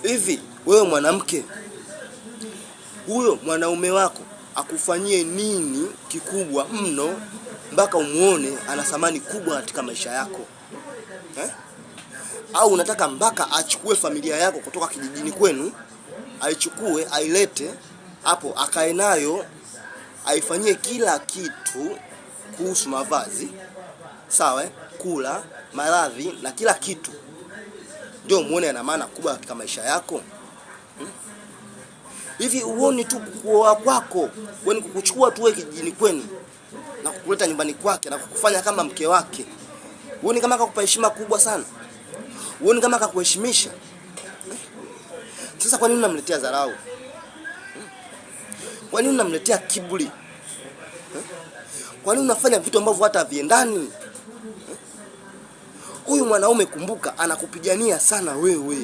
Hivi wewe mwanamke, huyo mwanaume wako akufanyie nini kikubwa mno mpaka umuone ana thamani kubwa katika maisha yako eh? Au unataka mpaka achukue familia yako kutoka kijijini kwenu, aichukue ailete hapo akae nayo, aifanyie kila kitu kuhusu mavazi, sawa, eh? Kula, maradhi na kila kitu, ndio muone ana maana kubwa katika maisha yako? Hivi uoni tu kuoa kwako, kwani kukuchukua tu wewe kijijini kwenu na kukuleta nyumbani kwake na kukufanya kama mke wake, uoni kama akakupa heshima kubwa sana? Uoni kama akakuheshimisha? Sasa kwa nini unamletea dharau? Kwa nini unamletea kiburi? Kwa nini unafanya vitu ambavyo hata haviendani? Huyu mwanaume kumbuka, anakupigania sana wewe.